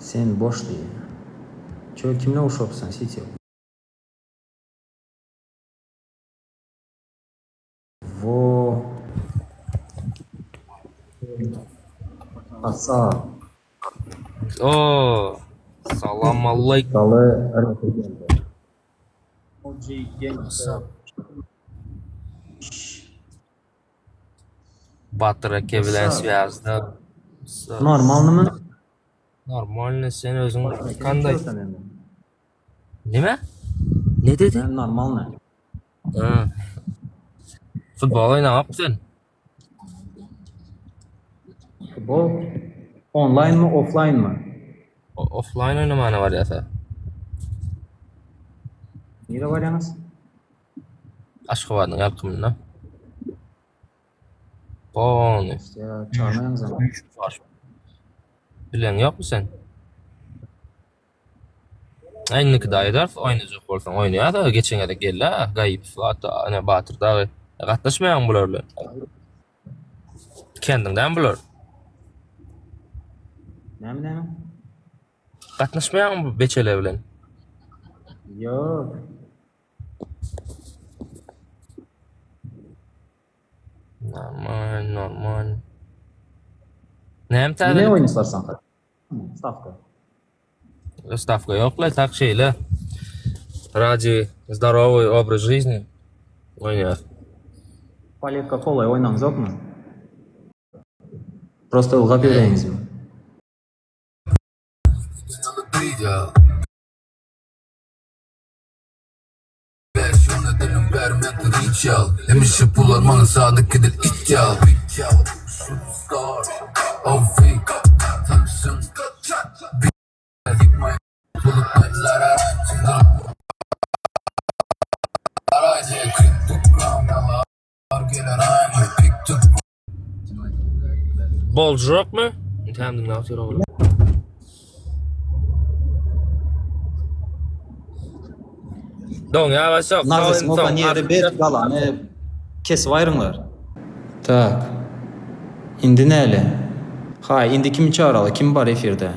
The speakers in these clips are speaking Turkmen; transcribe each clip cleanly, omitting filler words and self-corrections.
Sen boş diýýä. Çö kimle urşapsyň Siti? Wo. Asa. O, salam aleýkum. Saly rapper geldi. Batyr eke bilen swýazda. Normalnymy? Normalny sen özüň kanday? Nime? Ne dedi? Ben normalny. Ha. Futbol oýnamapmy sen? Futbol onlaýn my offlaýn my? Offlaýn oýnamana barýasa. Nirä barýaňyz? Aşgabadyň ýalkymynda. Polny. Çagyrmaýaňyzam. Bileň ýokmy sen? Aý indiki aýdarys oýnajak bolsaň oýnaýas geçen gezek geldi Gaýypow ata ine Batyr dagy gatnaşmaýaňmy bular bilen? Kendiň dämi bular? Näme näme? Gatnaşmaýaňmy bu beçeler bilen? Ýok. Normal, normal. Näme Nime täzelik? oýnaşarsaň? Stavka. Stavka ýok-la, tak şeýle. Ради здоровый образ жизни oýnaýas. Paletka kola oýnaňyzokmy? Prosta ylgap ýöräýiňizmi? Boljakmy? Intäm diňläp otyr oglan. Doňýa başak. Narda smoka nirde bet galany kesip aýryňlar. Tak. Indi näle? Haý, indi kimi çagyraly, kim bar efirde?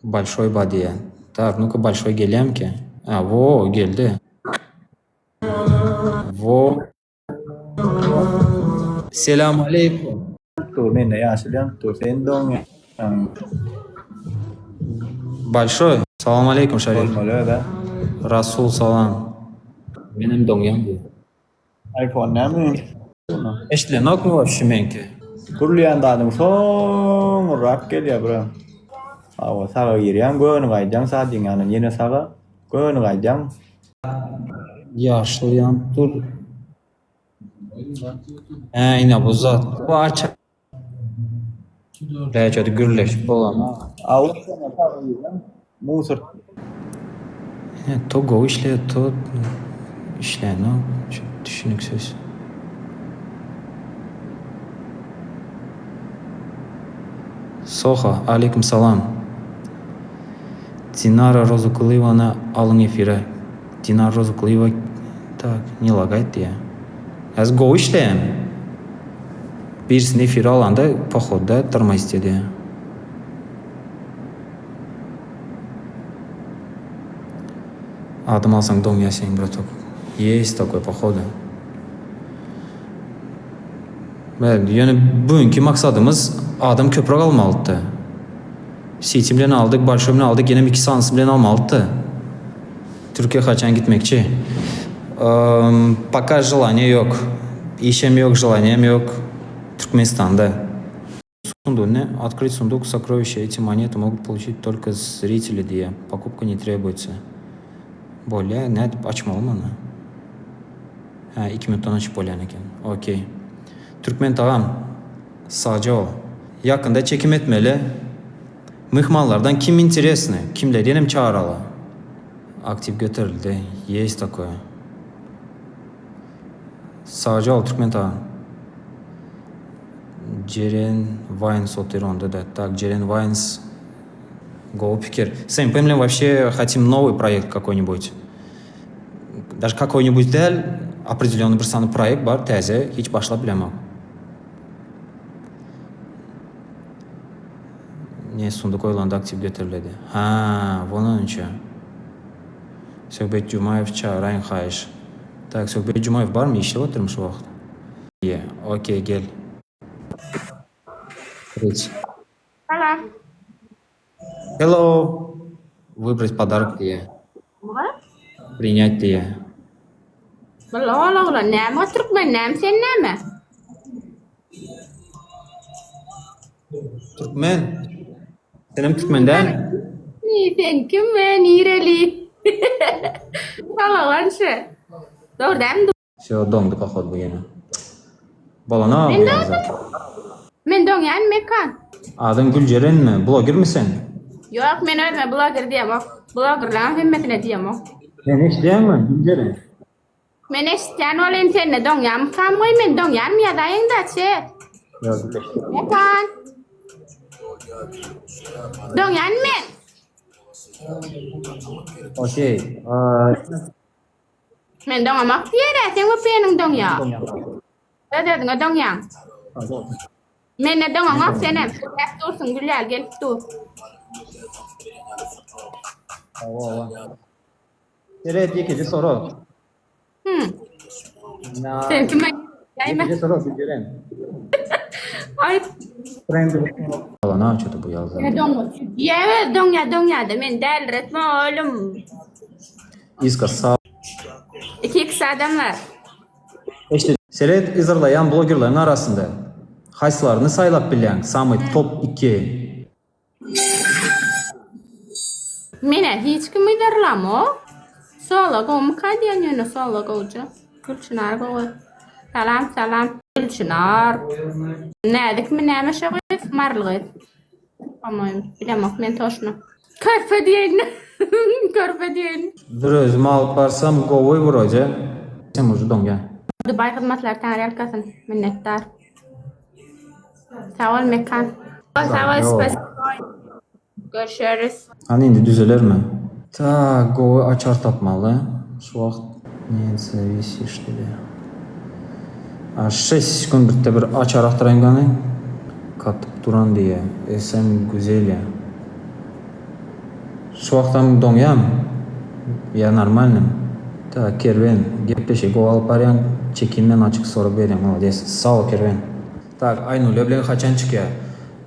Bolşoý ba diýýä. Tak, nu-ka bolşoý gelýämiki? A, wo, geldi. Wo. Selam aleýkum. Dur mende ýaşyl ýanyp dur sen doňýaň. Bolşoý. Salam aleýkum Şarif. Bolmaly özä. Rasul salam. Menem doňýan diýýär. Iphone näme? Eşdilenokmy wapşe meňki? Gürleýän zadyň soňurak gelýär bro. Hawa saga girýäň göni gaýdýaň sadiň ýanyndan ýene saga göni gaýdýaň. Ýaşyl ýanyp dur. Hä ine bu zat. Bu aç. Bäjedi gürleşip bolanok. Awa sen saga girýäň musor. Ine to gowy işleýär to işlänok düşüniksiz. Soha aleýkum salam. Dinara Rozukulyýewany alyň efire. Dinar Rozukulyýewa tak ne lagaýt diýýä. Häzir gowy işleýän. Birisini efire alanda pohodda tormozit edýä. Adam alsaň doňýa seň bratok. Есть такой pohoda. Ýöne bu günki maksadymyz adam köpräk almalydy. Siti bilen aldyk, Bolşoý bilen aldyk, ýenem iki sanysy bilen almalydy. Türkiýe haçan gitmekçi? Poka želaniýa ýok. Işem ýok, želaniýam ýok. Türkmenistanda. Sunduny, Открыть сундук сокровища, эти монеты могут получить только зрители diýýär. Покупка не требуется. Bolýa, nädip açmaly muny? Hä, iki minutdan açyp bolýan eken. Okey. Türkmen tagam, sagja bol. Ýakynda çekim etmeli. Myhmanlardan kim interesny, kimleri ýenem çagyraly. Aktiw göterildi. Есть takoe. Sagja bol Türkmen tagam. Jeren Wines otyr onda-da. Tak, Jeren Wines gowy pikir. SMP bilen вообще hatim nowy proýekt kakoý-nibut. Daže kakoý-nibut däl, opredelýonnyý bir sany proýekt bar täze, hiç başlap bilemok. Ne sunduk oýlanda aktiw göteriledi. Ha, wonunça. Söhbet Jumaýew çagyraýyň haýyş. Tak, Söhbet Jumaýew barmy işläp otyrmy şu wagt? Ýe, okey gel. Rich. Salam. Hello. Wybrать podarok diýýä. Prinýat diýýä. Bul ol oglan näme o türkmen näme sen näme? Türkmen. Senem türkmen däl. Ni sen kim we nireli? Salawan şu. Dogry dälmi? Vsyo doňdy pohodu bu ýene. Bolana bu ýaly zat. Men doňýan Mekan. Adyň Güljerenmi? Blogermi sen? Ýok men özüme bloger diýemok. Blogerlaň hemmesine diýemok. Sen eşidýäňmi Güljeren? Men eşitýän bolýan sende doňýamykam goý men doňýanmy ýazaýyňda çet. Mekan. Doňýan men. Okey. Men doňamak diýer-ä, seň öpýäniň doňýa. Öz özüňe doňýaň. Mende doňaňok senem. Gürläp dursuň, gül ýaly gelip dur. Hawa. Seret ýekeje sorag. Hmm. Sen kime? Ýekeje sorag Gülceren. Aýt. Alana çöte bu ýaly zat. Diýä doňýa doňýa-da men däliretme oglum. Iska sag. Iki x adamlar. Eşde seret yzarlaýan blogerleriň arasynda haýsylaryny saýlap bilýäň samyý top iki. Menä hiç kim yzarlamok. Solo gowmyka diýen ýöne solo gowja. Gülçynar gowy. Salam salam Gülçynar. Näzikmi näme şo gyz maryly gyz. Pomoýem bilemok men toşno. Körpe diýeýin. Körpe diýeýin. Bir özüm alyp barsam gowy wroje. Sen uje doňýa. Dubaý hyzmatlary taňryýalkasyn. Minnetdar. Sag bol Mekan. Sag bol spasibo. Görüşeris. Hany indi düzelermi? Tak gowy açar tapmaly. Şu wagt ne zawisiş diýdi. A şeş gün birde bir açar agtaraýyn gany. Gatyp duran diýýä. SM Güzelýa. Şu wagtam doňýam. Ýa normalnym. Tak Kerwen gepleşigi gowy alyp barýaň. Çekinmän açyk sorag berýäň. Molades. Sag bol Kerwen. Tak Aýnulýa bilen haçan çykýa?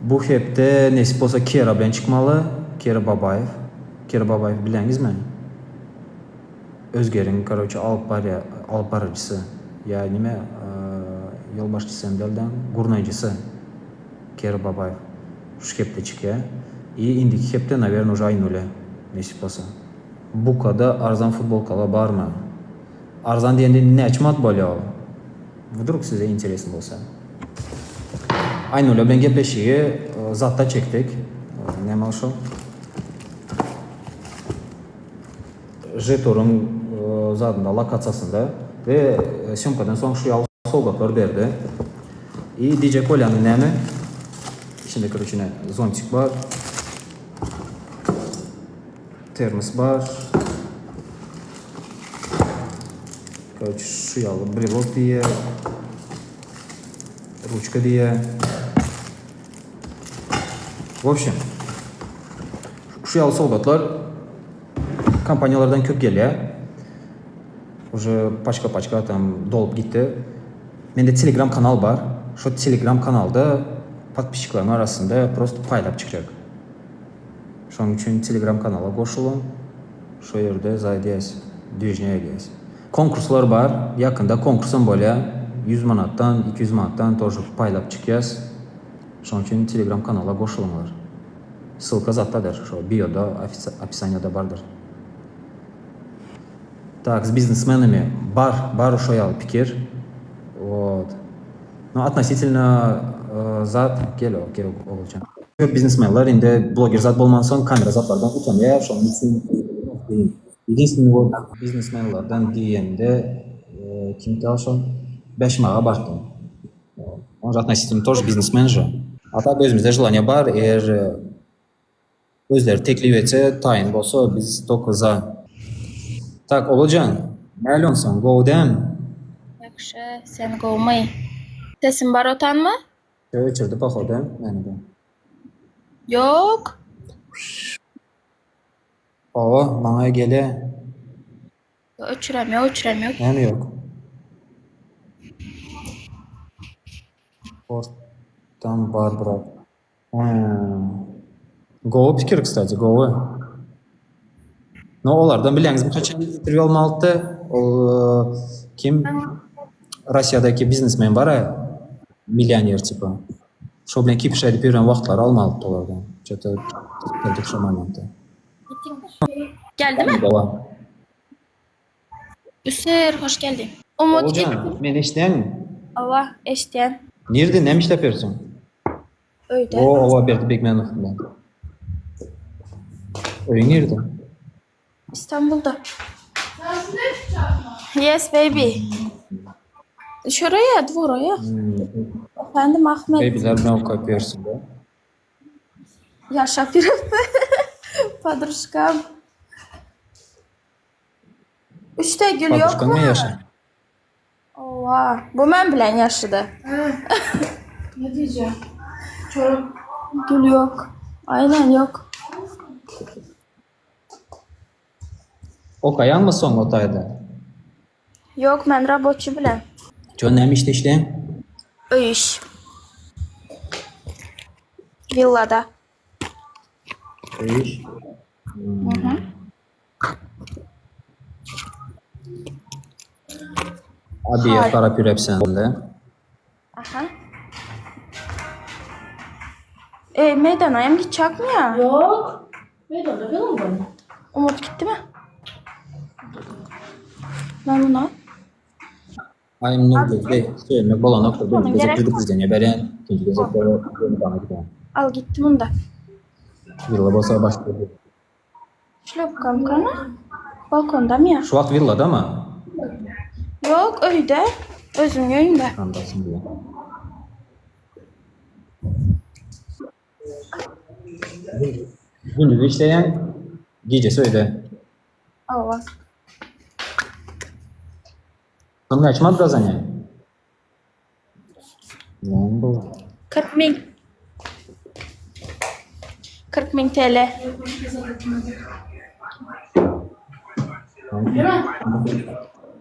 Bu hepde nesip bolsa Kera bilen çykmaly. Kera Babaýew. Kera Babaýewi bilýäňizmi? Özgeriň karoçe alyp barýa alyp baryjysy ýa nime ýolbaşçysy hem däl-de gurnaýjysy Kera Babaýew şu hepde çykýa i indiki hepde nawerno uje Aýnulýa nesip bolsa. Bukada arzan futbolkalar barmy? Arzan diýende näçe manat bolýa ol? Wdruk size interesno bolsa. Aýnulýa bilen gepleşigi zatda çekdik. Näme ol şol? Žeturyň zadynda, lokasiýasynda we sýomkadan soň şu ýaly sowgatlar berdi. I diýjek bolýanym näme? Içinde karoçe ine zontik bar. Termos bar. Karoçe şu ýaly brelok diýýär. Ruçka diýýär. W obşem, şu ýaly sowgatlar kompaniýalardan köp gelýär. Уже paçka-paçka tam dolup gitdi. Mende telegram kanal bar. Şo telegram kanalda podpisçikleriň arasynda prosto paýlap çykjak. Şonuň üçin telegram kanala goşulyň. Şo ýerde zaýdýas, dwijnýa edýäs. Konkurslar bar. Ýakynda konkursam bolýar. 100 manatdan, 200 manatdan тоже paýlap çykýas. Şonuň üçin telegram kanala goşulyňlar. Ssylka zatdadyr, şo bioda, opisaniýada bardyr. Tak, s biznesmenami bar, bar şo ýaly pikir. Wot. No otnositelno zat gel gel oguljan. Köp biznesmenler indi bloger zat bolmansoň kamera zatlardan utanýar, şonuň üçin Единственный вот biznesmenlerden diýende kimdi şol? Bäşim aga bardy. On же относительно тоже biznesmen же. A tak özümizde желание bar, eger özleri teklip etse, taýyn bolsa biz tolko za. Tak, Oguljan, nähili onsoň, gowy dämi? Ýagşy, sen gowumy? Sesim bar otanmy? Öçürdi pohoda meni bu. Ýok. Hawa, maňa gelýä. Öçürem ýok, öçürem ýok. Näme ýok? Portam bar brat. Gowy pikir kstati, gowy. No olardan bilýäňizmi haçan interwýu almalydy? Ol kim? Russiýadaky biznesmen bar-a, millioner tipa. Şo bilen kipş edip ýören wagtlary almalydy olardan. Ço-to geldik şo momentde. Geldimi? Hawa. Üser, hoş geldiň. Umut Oguljan, meni eşidýäňmi? Hawa, eşidýän. Nirde, näme işläp ýörsüň? Öýde. O, oba Berdi Begmenow bilen. Öýüň nirde? İstanbulda. Yes baby. Şuraya, dvoraya. Efendim Ahmet. Babyler bilen okap ýörsüň da. Ýaşap ýörüp. Podruşkam. Üçde gül ýok Podruşkaň bilen ýaşa. Owa, bu men bilen ýaşydy. Ne diýeceğim? Çorap. Gül ýok. Aýnen ýok. Okaýaňmy soň o taýda? Ýok, men raboçy bilen. Ço näme işde işleýäň? Öý iş. Villada. Öý iş. Abiýa tarap ýürepsende. Aha. E, meýdana hem gitjekmi ýa? Ýok. Meýdanda gelin ben. Umut gitdimi? Men bunu Aý Nurbek bey, söýmek bolanokdyr. Birinji gezek Gerek predupredeniýe berýän, ikinji gezek bana gidýän. al gitdim unda. Willa bolsa başga bir. Şlopkam kana? Balkondamy ýa? Şu wagt willadamy? Ýok, öýde. Özümiň öýümde. Andasyn diýýän. Gündiz işleýäň, gijesi öýde. Hawa. Soň näçe manat gazanýaň? Näme bu? 40 miň. 40 miň TL.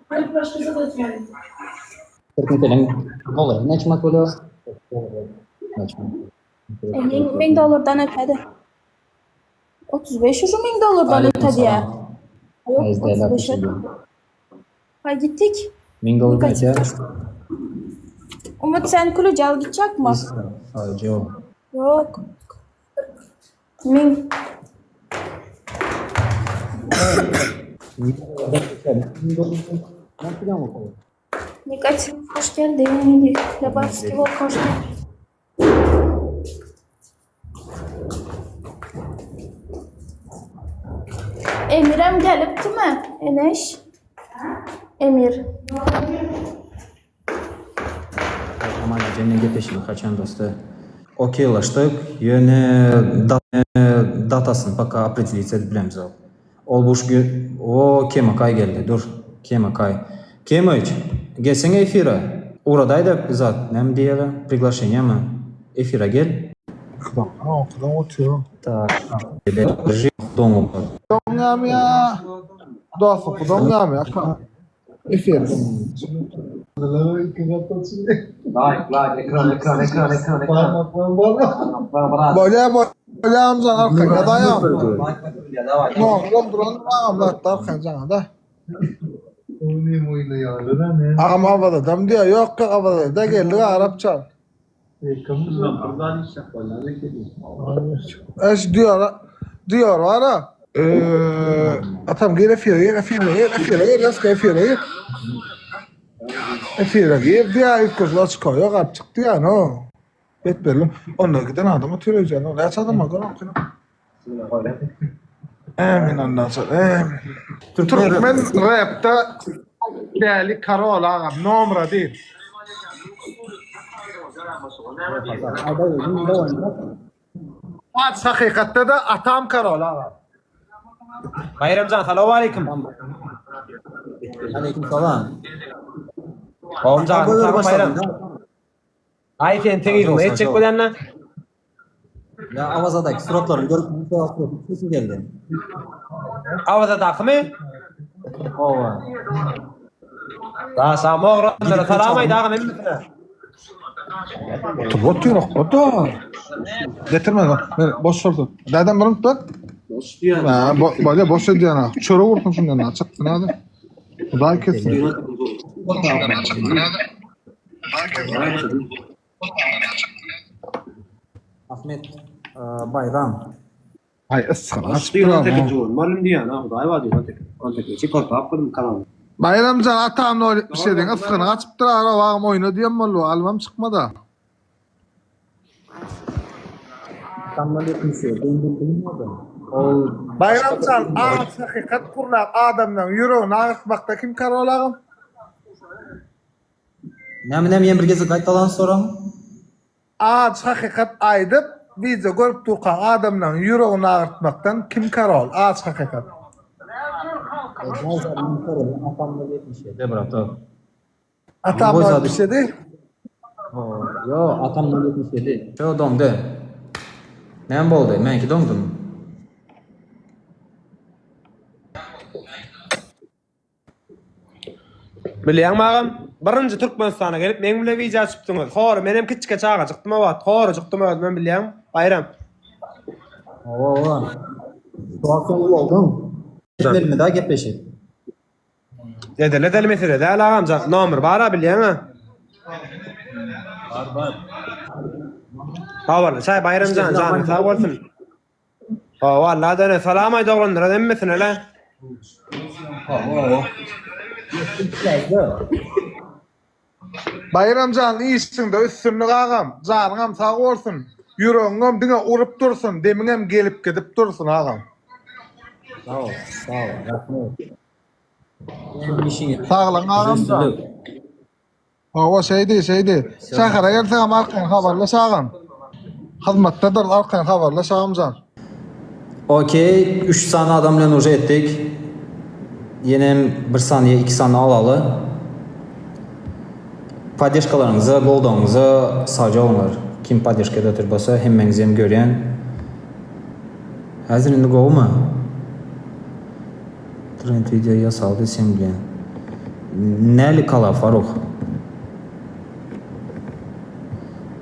Hayır başkası da etmedi. 40 miň TL-iň dolary näçe manat bolýar? Näçe manat? Miň, miň dollardan ötedi. 35 ujy miň dollardan Aleýkum ötedi ýa. salam. Ýok, Ezdeler 35 ötedi. Haý gitdik. Miň dollar näçe? Umut sen kulüc al gitjekmi? Ýok. Ýok. Miň. Negativ hoş geldin. Lebowski bol hoş geldin. Emirem gelipdimi? Eneş. Emir. Aman ejemden gepleşeli haçan dosty. Okeylaşdyk, ýöne datasyny poka opredelits edip bilemzok. Ol bu o Kemakay geldi, dur. Kemakay. Kemyç, gelsene efire. Ugradaýda zat, näme diýeli, priglaşeniýemi? Efire gel. Okudan oturyň. Tak. Doňup. Doňýamy ýa? Dost okudan ýamy aka? Efir. Like like ekran ekran ekran ekran ekran. Bolýa bolýa amcan arkaňda daýam. Noňuram duran agam zatda arkaň jaňada. Agam Awazadam diýýär. Ýok ýok Awazada geldik Arapça. Eş diýar diýar bara. Eee atam gir efire gir efire gir efire gir ýaska efire gir. Efire gir diýar ilk gözler açyk ýok alyp çykdy ýa no. Bet berlim. Onda giden adam otyr öýjän. Näçe adam bar gör okyny. Emin ondan sonra. Emin. Türkmen rapda däli karol agam nomra diýip. Aç hakykatda da atam karol agam. Baýramjan salowaleýkim. Aleýkum salam. Gowumjan sagmy Baýram. Aý sen teňiziň etjek bolýanda. Ýa Awazadaky suratlaryny görüp sesim geldi. Awazadakymy? Hawa. Daşam oglanlara salam aýt agam hemmesine. Otur otur otur. Getirme lan. Ver, boş olsun. Dädem bir unut Boş diýýän. Ha, bo bolýa boş edýän ha. Çörek ursun şundan ha. Çyksyn hadi. Hudaý kessin. Ahmet Baýram. Aý ysgyn Boş açyp diýýän duran. 18 gün. Malum diýýän ha. Hudaý bar diýýän 18. 18. Korkap gyldym kanaly. Baýramjan atam 077-iň ysgyny gaçypdyr ara wagym oýna diýen boldy alybam çykmada. Atam 077 indi bilmedim. Ol Baýramjan aç hakykat gurnap adamlaryň ýüregini agyrtmakda kim karol agam? Näme näme ýene bir gezek gaýtalan soraň. Aç hakykat aýdyp wideo görüp durkaň adamlaryň ýüregini agyrtmakdan kim karol aç hakykat. Atam 77 bratok. Atam 77. Ýo atam 77. Şo doňdy. Näme boldy? Meňki doňdumy? Bilýäňmi agam? Birinji Türkmenistana gelip meň bile wideo açypdyňyz. Hory menem kiçike çagajykdym o wagt. Horajykdym özümem bilýäňmi? Baýram. Hawa hawa. Şu wagt sen ulaldyň. Etmelimi da gepleşik. Edeli edeli mesele däl agam jan. Nomer bar-a bilýäňä. Bar bar. Habarly çaý Baýram jan janyň sag bolsun. Hawa Allah döne salam aýt oglanlara hemmesine le. Baýramjan işiňde üstünlik agam janyňam sag bolsun ýüregiňem diňe urup dursun demiňem gelip gidip dursun agam. Sag bol, sag bol, rahmet. Saglyň agamjan. Hawa şeýdi şeýdi. Şähere gelseňem arkaýyn habarlaş agam. Hyzmatdadyr arkaýyn habarlaş agamjan. Okey üç sany adam bilen uje etdik. Ýenem bir sany ýa iki sany alaly. Poddeşkalaryňyza goldawyňyza sagja boluňlar. Kim poddeşka edip otyr bolsa hemmeňizem görýän. Häzir indi gowumy? Trend wideo ýasaldy sen bilen. Näli kala Faruh?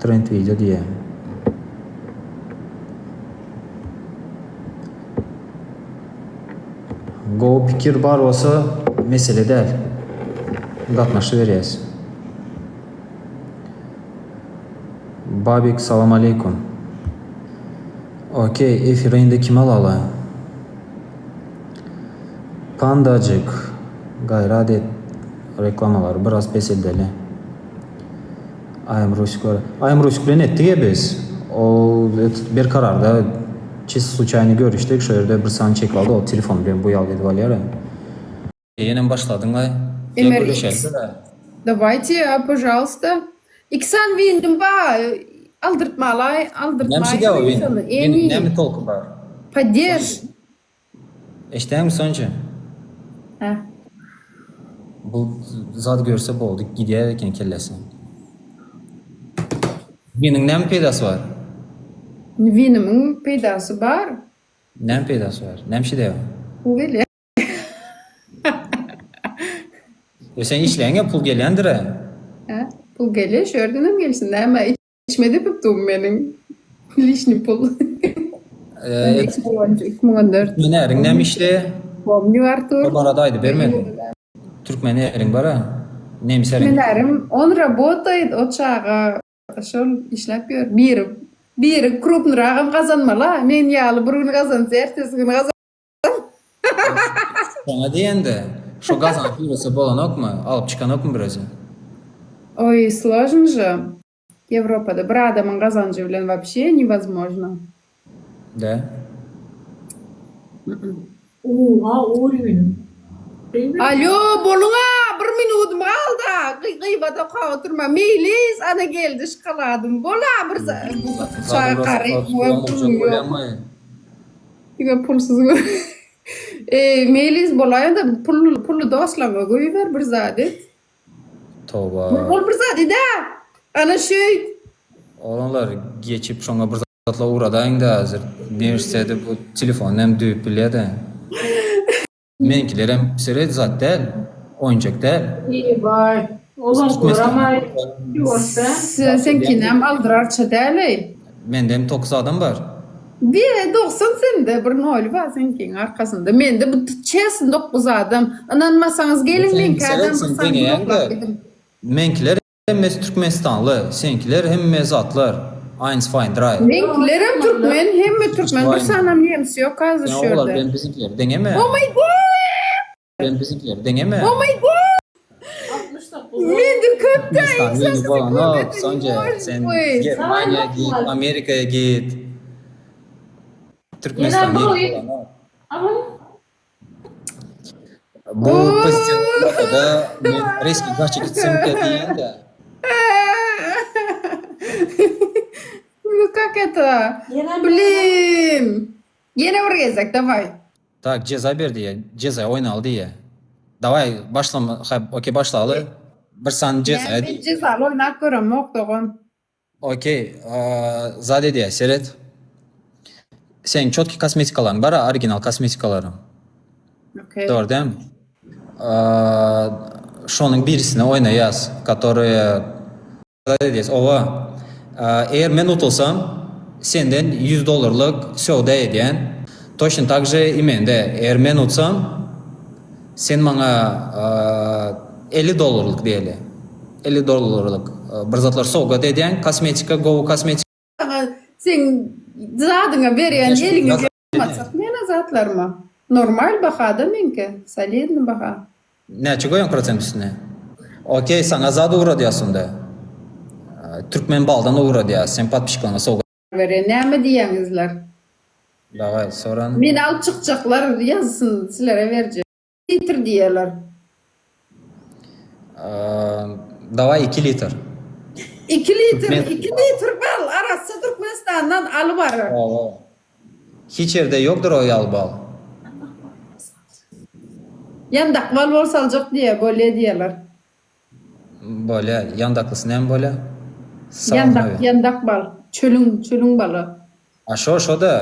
Trend wideo diýýä. Gowy pikir bar bolsa mesele däl. Gatnaşyberýäs. Babik salam aleýkum. Okey efire indi kim alaly? Pandajyk gaýrat et reklamalary biraz peseldeli. Aýam Rusik bar. Aýam Rusik bilen etdik biz. Ol Berkararda çist sluçaýny görüşdik. Şo ýerde bir sany çekip aldy. Ol telefon bilen bu ýaly edip alýar. Ýenem başladyňaý. Gel MRX. gürleşeli. Dawajte, a požalsta. Iksan winim ba, aldyrtmalaý, Näme aldyrtmaý. şeýdýär o win? Winiň näme tolky bar? Paddež. Eşdäňmi Sonja? Hä. Bu zat görse boldy, gidýär eken kellesi. Winiň näme peýdasy bar? Winimiň peýdasy bar. Näme peýdasy bar? Näme şeýdýär o? Pul gelýär. E sen işleýäňä pul gelýändir-ä. Hä, pul gelýär, şu ýerdenem gelsin. Näme, içime depip durmy meniň lişni pul. E, 2014. Türkmen äriň näme işleýär? Pomnю Artur. O barada aýdyp bermediň. Türkmen äriň bar-a? Nemes äriň. Türkmen ärim, on rabotaýt, o çaga şol işläp ýör. Biri, biri krupnyragam gazanmaly-a. Men ýaly bir gün gazansa, ertesi gün gazan. Saňa diýende, şo gazanyp ýörese bolanokmy? Alyp çykanokmy bir özi? Oý, složno že. Ýewropada bir adamyň gazanjy bilen wapşe newozmožno. Da. Oha oýun. Alýo boluňa bir minudym galda gybat okap oturma Meýlis ana geldi şokoladym bola bir çaý gary pulum ýok. Diňe pulsuz gör. Eý Meýlis bolaýanda pul pully dostlaňa goýber bir zat et. Toba. Bol bir zat edä. Ana şeýt. Oglanlar geçip şoňa bir. Zatla ugradaýyňda hazir uniwersitete bu telefony hem düwüp bilýädä. Meňkilerem seret zat däl, oýunjak däl. Eý-baý, olam göramaý ýuwaşda. Seňkinem aldyrarça däl-eý. Mende hem 9 adam bar. Be, 90 sende bir nol bar seňkiň arkasynda. Mende bu çesn 9 adam. Ynanmasaňyz geliň meňki adam bir sany bloklap gidiň. Meňkiler Hemmesi Türkmenistanly, seňkiler hemme zatlar, eins zwei drei. Meňkilerem türkmen, hemme türkmen, bir sanam nemes ýok hazir şu Sen olar ýerde. bilen biziňkileri deňeme. Oh my god! Bilen biziňkileri deňeme. Oh my god! 69. Mende köp däl, Türkmenistan sen meni bolanok, Sonja, sen Germaniýa git, Amerikaya git. Türkmenistan meni bolanok. Bu pozision bolmasa-da, men resmi gaça gitsemkä diýýän-dä. Ну как это? Blin! Ýene bir gezek, daway. Tak, jeza ber diýýä, jeza oýnaly diýýä. Daway, başlama, ha, okey, başlaly. Bir sany jeza Men diýýä. jezaly oýnap göremok, dogan. Okey, zat edýä, seret. Seň çotki kosmetikalaryň bar-a, original kosmetikalaryň. Okey. Dogry dälmi? Şonuň birisini oýnaýas, kotoryý zat edýäs, oba. Eger men utulsam, senden 100 dollarlyk söwda edýän. Toçno tak že i mende. Eger men utsam, sen maňa 50 dollarlyk diýeli. 50 dollarlyk bir zatlar sowgat edýäň, kosmetika, gowy kosmetika. Saňa seň zadyňa berýän eliňe bermejek men-ä zatlaryma. Normal bahada meňki, solidny baha. Näçe goýaň prosent üstüne? Okey, saňa zat ugradýas onda. Türkmen baldan ugradýas, sen podpisçiklaryňa sowgat. Berýän. Näme diýýäňizler? Daway, soran. Meni alyp çykjaklar ýazsyn sizlere berjek. Litr diýerler. Daway 2 litr. 2 litr, 2 litr bal arassa Türkmenistandan alyp barar. Hiç ýerde ýokdur o ýaly bal. Ýandak bal bolsa aljak diýýär, bolýa diýerler. Bolýa, ýandaklysy näme bolýa? Ýandak, ýandak bal. Çölüň, çölüň baly. A şo şo-da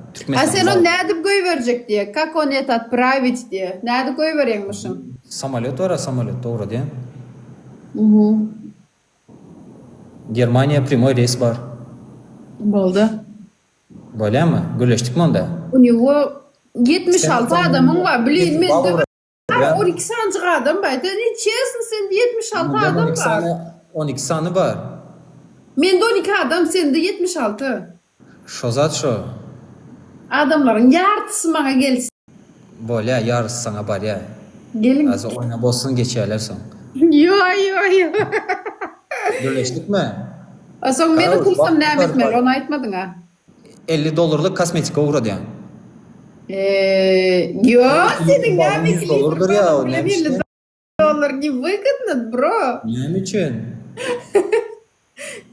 A Türkmenistan sen ony bal. nädip goýberjek diýýä. Kak on et otprawit diýýä. Nädip goýberýäňmişiň? Samolýot bar-a, samolýotda ugradýan. Mhm. Germaniýa primoý reýs bar. Boldy. Bolýamy? Gürleşdikmi onda? U nego 76 adamyň bar. Blin mende bir 12 sanjyk adam bar. Sen ne çesn sende 76 adam bar. 12 sany bar. Mende 12 adam sende 76. Şo zat şo. Adamlaryň ýartysy maňa gelsin. Bolýa ýarysy saňa barýa. Geliň. Azy oýna bolsun geçýäler soň. Ýo ýo ýo. Gürleşdikmi? A soň men utulsam näme etmeli ony aýtmadyňa. 50 dollarlyk kosmetika ugradýan. Eee ýo seniň näme 100 dollardyr ýa o näme işle? Dollar ne wygodno bro. Näme üçin?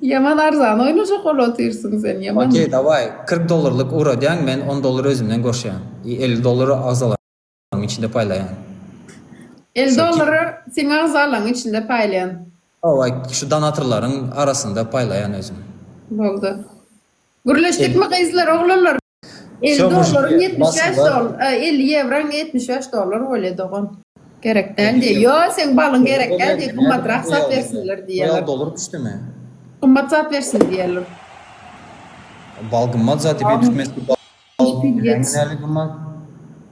Ýaman arzan oýnajak bolup otyrsyň sen ýaman. Okey daway 40 dollarlyk ugradýaň men 10 dollar özümden goşýan i 50 dollary agzalaryň içinde paýlaýan. 50 dollary seň agzalaryň içinde paýlaýan. Hawa şu donatorlaryň arasynda paýlaýan özüm. Boldy. Gürleşdikmi gyzlar oglanlar. 50 dollaryň 75 dollar, 50 ýewraň 75 dollar bolýa dogan. Gerek däl diýýär. Ýo, seň balyň gerek däl diýýär. Gymmatrak zat bersinler diýýärler. Ýa dollar düşdümi? Gymmat zat bersin diýýärler. Bal gymmat zat diýip türkmenski bal näme gymmat?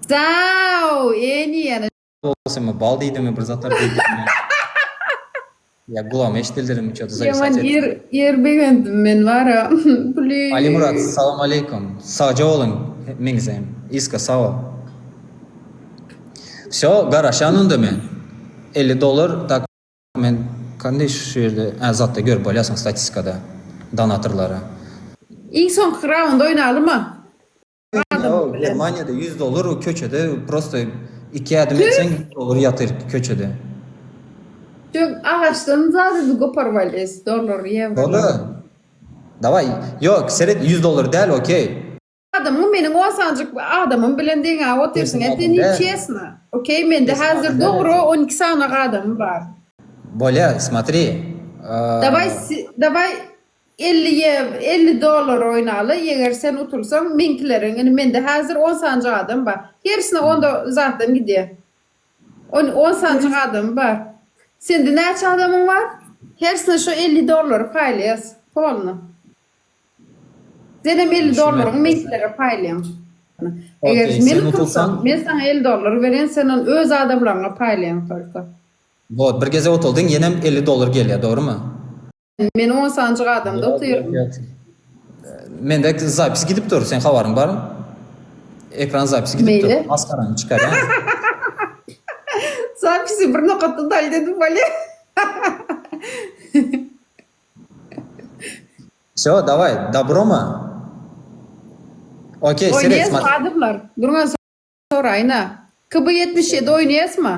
Zau, eni ýene. Bolsamy bal diýdimi bir zatlar diýdimi. Ýa gulagyma eşidildirimi ço-da Ýaman zawisat etdim. ir ir begendim men bara. Blin. Alimurat salam aleýkum. Sagja boluň hemmeňizem. Iska sag bol. Wsyo garaşýan onda men. 50 dollar tak men kandy şu ýerde ä zatda görüp bolýasyň statistikada donatorlary. Iň soňky raund oýnalymy? Ýok, Germaniýada 100 dollar o köçede prosto iki ädim etseň 100 dollar ýatyr köçede. Şu agaçdan zady goparyp alýas, dollar, ýewro. Boldy. Daway. Ýok, seret 100 dollar däl, okey. Adamyň meniň o sanjyk adamym bilen deňäp otyrsyň, это ne çesno. Okey, mende häzir dogry 12 sany adamym bar. Bolýa, smotri. Daway, daway. 50 ýew 50 dollar oýnaly, eger sen utulsaň meňkileriň indi mende häzir on sanjyk adam bar. Hersine on zatdan gidýär. On on sanjyk adamy bar. Sende näçe adamyň bar? Hersine şo 50 dollary paýlaýas. Polny. Senem 50 dollaryňy meňkilere paýlaýaň. Eger Okey, men sen utulsam, utulsaň, men saňa 50 dollar berýän, sen ony öz adamlaryňa paýlaýaň tolko. Bot, bir gezek utuldyň, ýenem 50 dollar gelýär, dogrymy? Men on sanjyk adamda Ýok, otyryn. ýok, ýok. Mende zapis gidip dur, seň habaryň barmy? Ekran zapisi gidip dur. Meýli. Maskarany çykarýan. Zapisi bir nokatda dal dedim bolýa. Wsё, daway, dobromy? Okey, seret, Oýnaýasmy смотри. adamlar? Durňan soraýyn-a. KB 77 oýnaýasmy?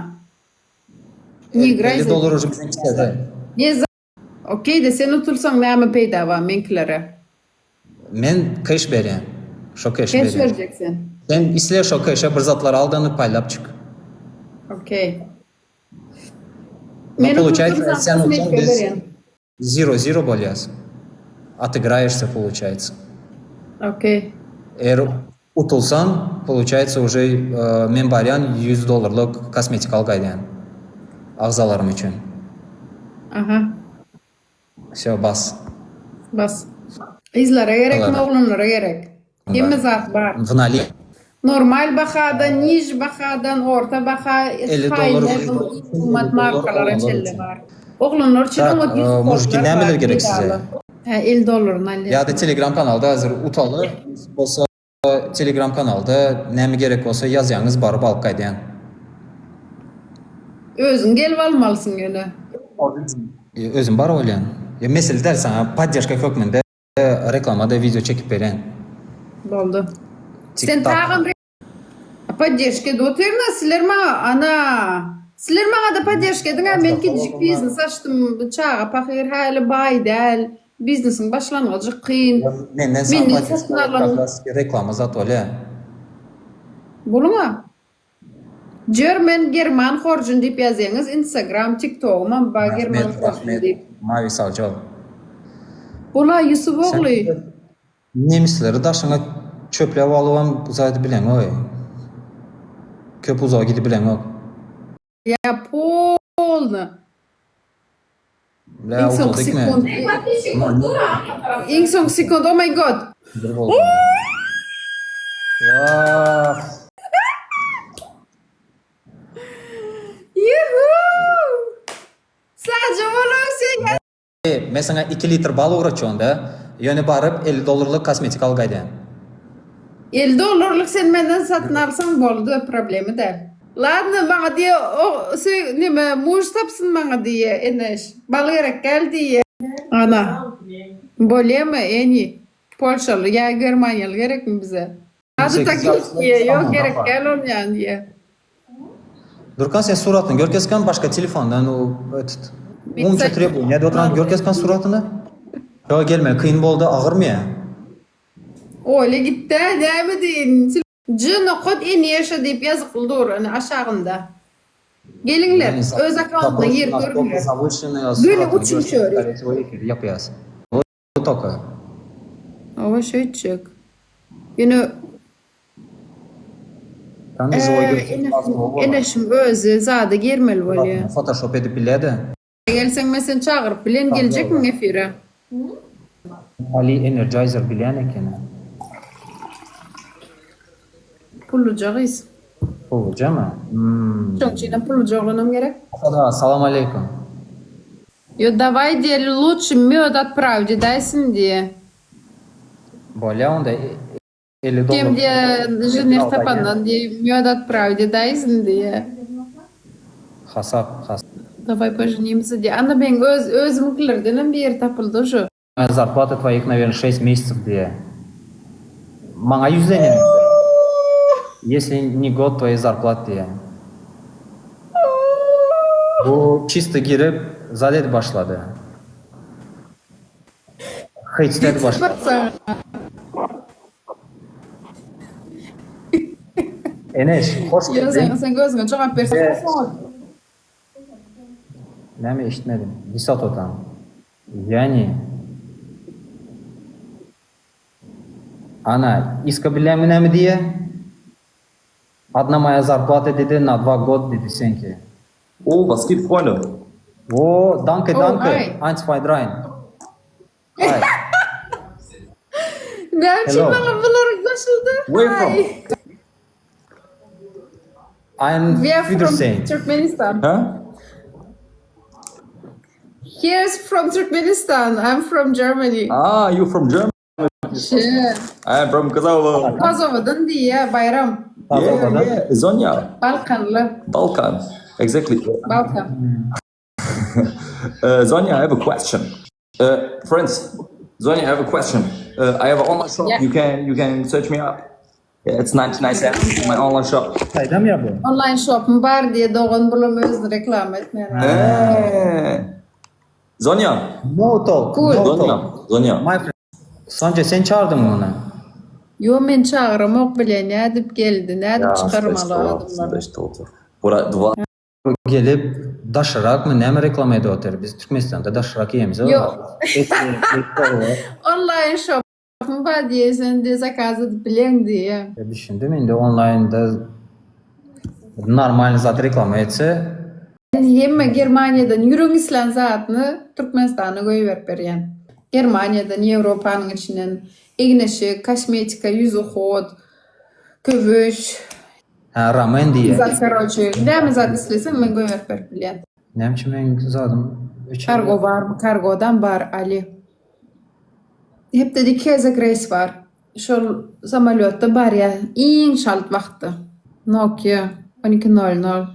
Ne igraý 50 dollar уже biziň kisede. Ne Okey-de sen utulsaň näme peýda bar meňkilere? Men keş berýän. Şo keş Keş berýän. berjek sen. Sen isle şo keşe bir zatlar al da ony paýlap çyk. Okey. No Men получается, utulsam sen kosmetika utsaň biz berýän. zero zero bolýas. Otygraýyşsa получается. Okey. Eger utulsaň, получается уже men barýan 100 dollarlyk kosmetika alyp gaýdýan. Agzalarym üçin. Aha. Wsё, bas. Bas. Gyzlara gerekmi, oglanlara gerek. Hemme zat bar. W nali. Normal bahadan, niž bahadan, orta baha, 50 high dollar level, iň gymmat markalara çenli bar. Oglanlar üçin Tak, oňat ýüz mujiki kodlar nämeler bar, gerek size? peýdaly. Hä, 50 dollaryny alýas. Ýa-da Telegram kanalda häzir utaly, bolsa Telegram kanalda näme gerek bolsa ýazýaňyz baryp alyp gaýdýan. Özüň gelip almalysyň ýöne. Özüm baryp alýan. Ýa mesele däl saňa podderžka hökmünde reklamada wideo çekip berýän. Boldy. Sen TikTok. tagam Podderžka edip otyryn-a sizler maňa ana. Sizler maňa-da podderžka ediň-ä men kiçijik biznes açdym çaga pahyr häli baý däl biznesiň başlangyjy kyn. Menden saňa Menden podderžka satyn alan как раз reklama zat bolýa. Boluň-a. German German Horjun diýip ýazýaňyz Instagram TikTogymam bar German Rahmet Horjun rahmet diýip. Mawy sagja bol. Bola Ýusup Sen ogly. nemisleri daşyňa çöpläp alybam zat bileňoý. Köp uzaga gidip bileňok. Ýa polny. Lä Iň soňky utuldyk me? sekund. Iň soňky sekund oh my god. Bir boldy. Wah. Yuhuu. Sagja boluň sen. Men saňa iki litr bal ugratjak onda. Ýöne baryp 50 dollarlyk kosmetika alyp gaýdaýan. 50 dollarlyk sen menden satyn alsaň boldy problema däl. Ladno maňa diýe o söý neme muž tapsyn maňa diýe eneş bal gerek däl diýe. Ana. Bolýamy eni polşaly ýa germaniýaly gerekmi bize. Ady takih diýe ýok gerek däl onýan diýe. Durkan sen suratyny görkezkan başga telefondan u etut. Munça trebowniýa edip oturan görkezkan suratyny. Ýok gelmeli kyn boldy agyrmyýa. Oýla gitdä näme diýin. J nokat Eneşa diýip ýazykly dur ine aşagynda. Geliňler öz akkauntyna girip görüňler. Göni uçuň çöri. Ýapýas. Toka. Hawa şeýtjek. Ýöne Eneşiň özi zada girmeli bolýa. Photoshop edip bilýädä. Gelseň men seni çagyryp bilen geljekmiň efire. Ali Energizer bilýän ekeni. Pulluja gyz. Pullujamy? Hmm. Şoň üçinem pulluja oglanam gerek. Sada salam aleýkum. Ýo daway diýeli lutşy möd otpraw edäýsin diýe. Bolýa onda 50 dollar. Kem diýe ženih tapandan diýe möd otpraw edäýsin diýe. Hasap hasap. Daway poženimся diýe. Ana meň öz özümiňkilerdenem biri tapyldy uje. Zarplata twoich nawerno şest mesяцев diýe. Maňa ýüzlenýän. Если не год твоей zarplat diýe. Bu çisto girip zat edip başlady. Heýt edip başlady. Eneş, hoş geldiň. Sen gözüňe jogap berseň. Näme eşitmedim. Wisat otam. Ýani. Ana, Iska bilýäňmi näme diýýä? Одна моя зарплата diýdi, на два год diýdi seňki. Oh, was geht, Freunde? O, danke, Oh, danke. hi. Eins, zwei, drei. Hi. Näme üçin Hello. maňa bular goşuldy? Where you from? Hi. I'm We are from Wiedersehen. Turkmenistan. Hä? Here's from Turkmenistan. I'm from Germany. Ah, you from Germany? Shit. I'm from Kosovo. Kosovodan diýýä Bayram. Yeah, yeah, Sonja. Balkanly. Balkan. Exactly. Balkan. Sonja, I have a question. Friends, Sonja, I have a question. I have an online shop. Yeah. You can search me up. Yeah, it's 99 cents. My online shop. Hytaýdam ýa bu? Online shop'um bar diýe dogan bulam özüni reklama etmeýär. Hey. Sonja. No talk. Cool. No Sonja. talk. Sonja. My friend. Sonja sen çağırdyňmy ony? Ýo men çagyramok bile nädip geldi, nädip çykarmaly adamlary. Bruder, du warst Gelip daşyrakmy näme reklama edip otyr? Biz Türkmenistanda daşyrak iýemiz. Ýok. Online shop'um bar diýe sen diýe zakaz edip bileň diýe. Düşündim indi onlaýnda normalny zat reklama etse Hemme Germaniýadan ýüregiň islän zadyny Türkmenistana goýberip berýän. Germaniýadan, Ýewropanyň içinden egin-eşik, kosmetika, ýüz uhod, köwüş, ha ramen diýe. zat karoçe, näme zat isleseň men goýberip berip bilýän. Näme üçin meň zadym öçürýär? Kargo barmy? Kargodan bar Ali. Hepdede iki gezek reýs bar. Şol samolýotda barýar iň çalt wagtda. Nokia 12.00.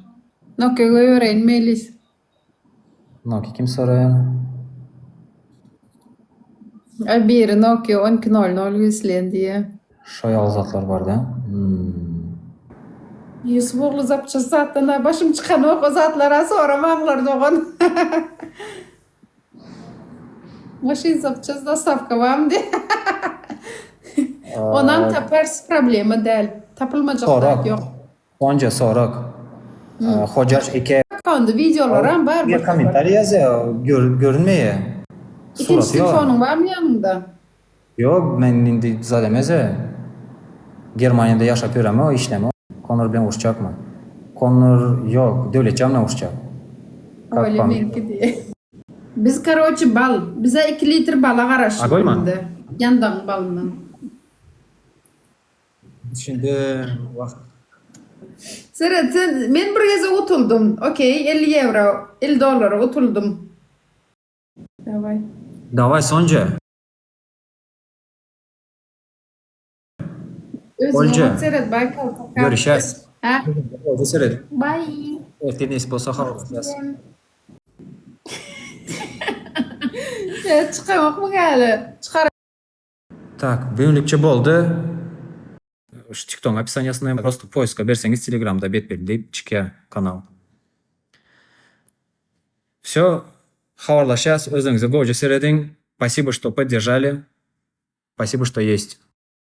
Nokia goýbereýin Melis. Nokia kim soraýar? Ay biri Nokia 12.00 isleýän diýe. Şo ýaly zatlar bar da. Hmm. Ýusup ogly zapças zatdan başym çykanok o zatlara soramaňlar dogan. Maşyn zapças dostavka barmy diýe. Onam taparys problema däl. Tapylmajak zat Sorak. ýok. Sonja sorak. Hojaş eke Onda wideolaram bar. Bir kommentariý ýazýar, gör, görünmeýär. Ikinji Suraty ýok. telefonyň barmy ýanyňda? Ýok, men indi zat emese. Germaniýada ýaşap ýöreme, o işleme. Konor bilen uruşjakmy? Konor ýok, Döwletjan bilen uruşjak. Как Öyle вам? menki diýe. Biz karoçe bal. Bize 2 litr bala garaşyp A goýma. indi. Ýandagyň balyndan. Düşündim. Wah. Seret sen men bir gezek utuldum. Okey 50 ýewro, 50 dollara utuldum. Daway. Daway Sonja. Özüňe Olja. bak seret Baýkal. Görüşýäs. Ha? Olja seret. Bye. Ertir nesip bolsa habarlaşýas. Ya çykamokmy häli? Çykar Так, bugünlikçe boldy. Şu TikTok'un описаниясына просто поиска berseňiz Telegramda bet diýip çykýar kanal. Все, habarlaşýas. Özüňize gowja serediň. Спасибо, что поддержали. Спасибо, что есть.